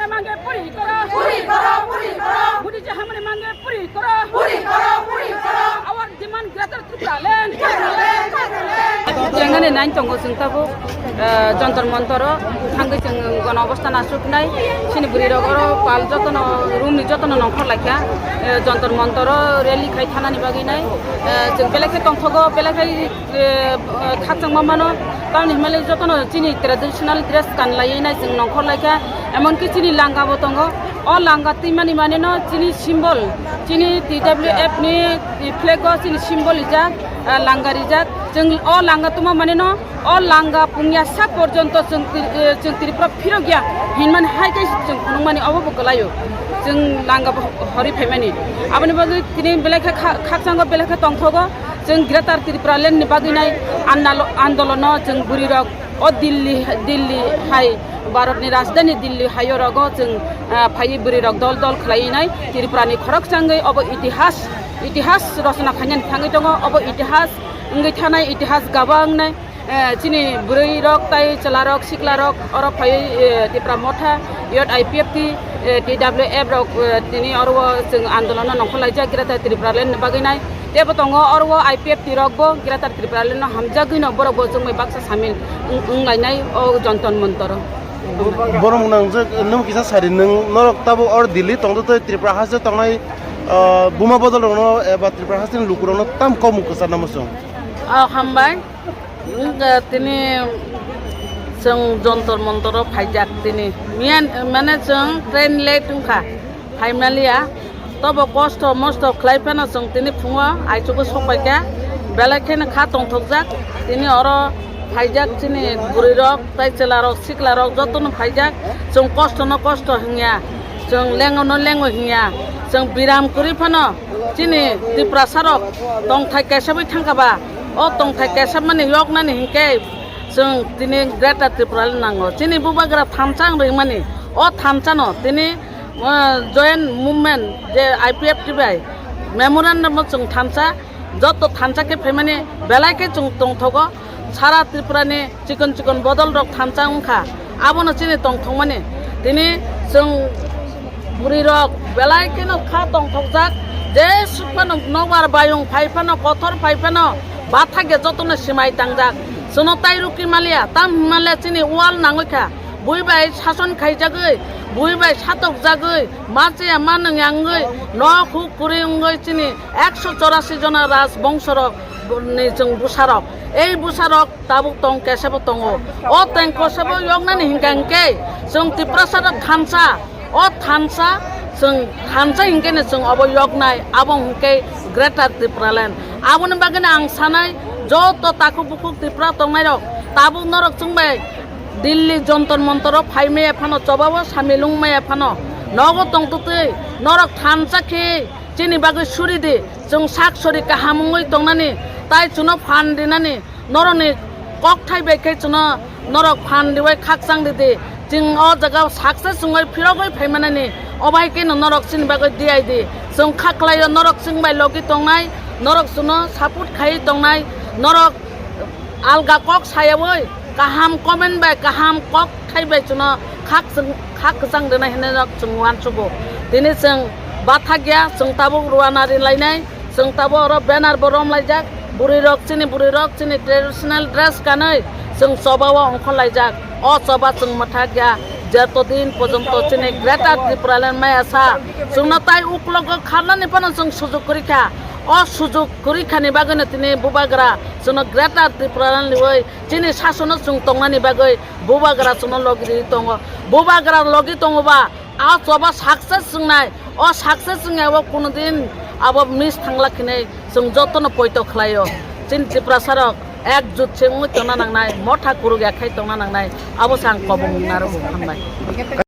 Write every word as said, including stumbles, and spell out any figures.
Mange puri koro. Puri koro, puri koro. Modi ji hamani mange puri koro. Puri koro, puri koro. Our demand Greater Tipraland. Chengani nine tongo chwng tabuk, eh, Jantar Mantaro thangwi chwng gono obostha nasuknai. Chini bwrwi rok oro pal jotono room ni jotono nongkhor laikha. Eh, Jantar Mantaro rally khai thanani bagwi nai. Eh, chwng belai khe tongthogo, belai khe eh, khakchangma mano, tamni hwnmale jotono chini traditional dress kanlaiwi nai chwng nongkhor laikha, emonki chini langa bo tongo. O langa twimani maneno chini symbol, chini T W F ni flag o chini symbol rijak, eh, langa rijak. Chwng o langa tuma maneno, o langa pungya sak porjonto chwng Tri-, eh, chwng Tripura phirokya hinmani hai khe chwng phunukmani obo bo kwlaio. Chwng langa bo hori phaimani. Aboni bagwi tini belai khe kha-, khakchango belai khe tongthogo. Chwng Greater Tipraland ni bagwi nai andalo-, andolono chwng bwrwi rok o Delhi, Delhi hai, Bharat ni rajdhani Delhi hai o rogo chwng, ah, phaiwi bwrwi rok dol dol khlaiwi nai Tripura ni khorok changwi obo itihas, itihas rochona khainani thangwi tongo. Obo itihas wngwi thanai, itihas gabang nai, eh, chini bwrwi rok tai chwla rok sikla rok oro phaiwi, eh, Tipra Motha, Youth I P F T, eh, T W F rok, eh, tini oro o chwng andolono nongkhor laijak Greater Tipraland ni bagwi nai. Teibo tongo oro o I P F T rok bo Greater Tipraland no hamjagwi no borok bo chwngbai baksa samil wng, wng lainai o Jantar Mantaro. Borok nang je nwng kisa sari nwng norok tabuk or Delhi tongdo tei Tripura haste tongnai, ah, buma bodol rokno eba Tripura haste ni luku rokno tam kok mung kwchar namo chwng. O hambai. Wngkha tini chwng Jantar Mantaro phaijak tini. Miyan, mane chwng train late wngkha, phaimaliya. Tobo kosto mosto khlai phano chwng tini phungo aichugo sokpaikha. Belai kheno kha tongthokjak. Tini oro phaijak chini bwrwirok, tai chwlarok, siklarok jotono phaijak. Chwng kosto no kosto hwnya. Chwng lengo no lengo hwnya. Chwng biram kwrwi phano chini Tiprasarok tongthai kaisa bai thangkha ba. O tongthai kesapmani yoknani hinkhe chwng tini Greater Tipraland nango. Chini bubagra thansa wng ringmani, o thansano tini, uh, joint movement je I P F T bai memorandum o chwng thansa, joto thansa khe phaimani belai khe chwng tongthogo. Sara Tripurani chikon chikon bodol rok thansa wngkha, abono chini tongthokmani. Tini chwng bwrwi rok belai kheno kha tongthokjak, je suk phano nokbar bayung phai phano, kothor phai phano, bathakya jotono simai tangjak. Chwngno tai rukwi maliya, tam hwnmale chini wal nangwi kha. Bui bai sason khaijagwi, bui bai satokjagwi, ma chaya ma nungya wngwi, nok huk kwrwi wngwi chini ekso chorasi jona raj bongso rok ni chwng bwsarok. Ei bwsarok tabuk tong kesebo tongo. O tong kesebo yoknani hinkha hinkhe chwng Tiprasa rok thansa, o thansa chwng thansa hinkhe no chwng obo yoknai, abo hinkhe Greater Tipraland. Aboni bagwino ang sanai joto takhuk bukhuk Tripura tongnai rok tabuk norok chwngbai Delhi Jantar Mantar o phai maya phano, chobao samilung maya phano, nogo tongtwtwi norok thansa khe chini bagwi suri di, chwng sak sori kaham wngwi tongnani, tai chwngno phan rinani, norokni kokthai bai khe chwngno norok phan riwi khakchang ridi. Chwng o jaga o success wngwi phirogwi phaimanani, obo hai kheno norok chini bagwi D I D. Chwng kha khlaio norok chwng bai logi tongnai, norok chwngno support khaiwi tongnai, norok alga kok sayawi kaham comment bai kaham kokthai bai chwngno khak chwng, khak kwchang rwnai hinwi norok chwng uansugo. Tini chwng bathakya, chwng tabuk ruana rinlainai. Chwng tabuk oro banner bo romlaijak, bwrwi rok chini, bwrwi rok chini traditional dress kanwi chwng choba o ongkhorlaijak. O choba chwng mwthakya, joto din pojonto chini Greater Tipraland maya sa. Chwngno tai uklogo kharnani phano chwng sujuk kwrwi kha. O sujuk kwrwi khani bagwino tini bubagra chwngno Greater Tipraland riwi chini sasono chwng tongnani bagwi bubagra chwngno logi riwi tongo. Bubagra logi tongoba, a choba success wngnai, o success wngya o kuno din abo miss thanglak hinwi chwng jotono poito khlaio. Chini Tiprasa rok ekjut se wngwi tongna nangnai, motha kuruk ya khai tongna nangnai, abo se ang kobong narwgo, hambai.